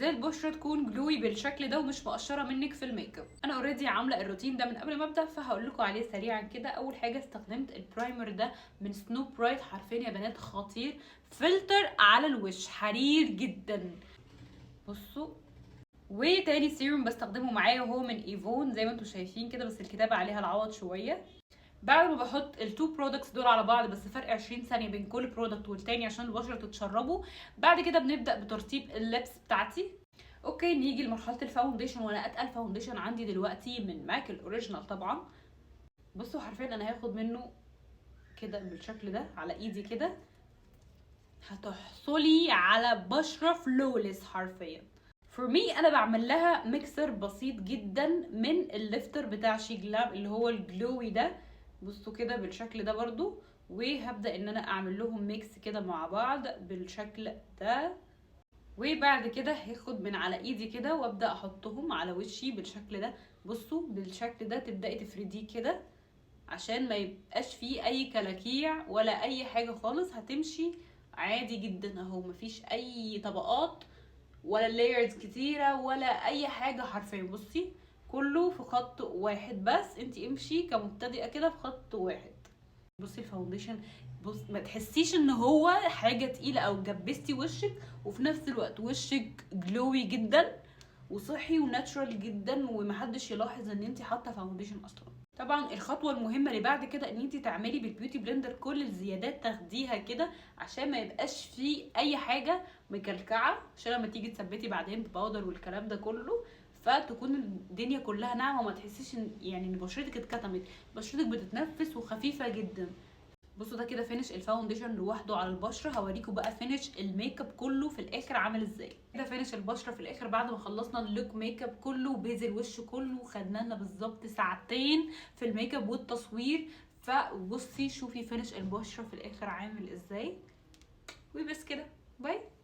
ازاي البشرة تكون glowy بالشكل ده ومش مقشره منك في الميك اب. انا already عامله الروتين ده من قبل ما ابدا، فهقول لكم عليه سريعا كده. اول حاجة استخدمت ال primer ده من Snow Bright، حرفيا يا بنات خطير، فلتر على الوش حرير جدا. بصوا، وتاني سيروم بستخدمه معايا وهو من Avon زي ما انتم شايفين كده، بس الكتابة عليها العوض شويه. بعد ما بحط ال two products دول على بعض، بس فرق 20 ثانية بين كل product والتاني عشان البشرة تتشربه. بعد كده بنبدا بترطيب ال lips بتاعتي. okay، نيجي لمرحلة ال foundation، وانا اتقل foundation عندي دلوقتي من MAC ال original طبعا. بصوا، حرفيا انا هاخد منه كده بالشكل ده على ايدي كده، هتحصلي على بشره flawless حرفيا. for me انا بعمل لها ميكسر بسيط جدا من ال lifter بتاع Sheglam اللي هو ال glowy ده. بصوا كده بالشكل ده برضو، وهبدا ان انا اعمل لهم mix كده مع بعض بالشكل ده. وبعد كده هاخد من على ايدي كده وابدا احطهم على وشي بالشكل ده. بصوا بالشكل ده، تبداي تفرديه كده عشان ما يبقاش فيه اي كلاكيع ولا اي حاجة خالص. هتمشي عادي جدا اهو، مفيش اي طبقات ولا layers كتيرة ولا اي حاجة حرفيا. بصي، كله في خط واحد، بس انتي امشي كمبتدئه كده في خط واحد. بصي ال foundation، بص، ما تحسيش ان هو حاجة تقيلة او جبستي وشك، وفي نفس الوقت وشك glowy جدا وصحي و natural جدا، ومحدش يلاحظ ان انت حاطه foundation اصلا. طبعا الخطوة المهمة اللي بعد كده ان انت تعملي بال beauty blender كل الزيادات تاخديها كده عشان ما يبقاش فيه اي حاجة مكلكعه، عشان لما تيجي تثبتي بعدين ب powder والكلام ده كله فتكون الدنيا كلها ناعمة وما تحسيش ان يعني ان بشرتك اتكتمت. بشرتك بتتنفس وخفيفة جدا. بصوا، ده كده finish ال foundation لوحده على البشره. هوريكم بقى finish ال makeup كله في الاخر عامل ازاي. كده finish البشرة في الاخر بعد ما خلصنا ال look makeup كله و base الوش كله. خدنا لنا بالظبط ساعتين في الميك اب والتصوير. فبصي، شوفي finish البشرة في الاخر عامل ازاي. وبس كده، bye.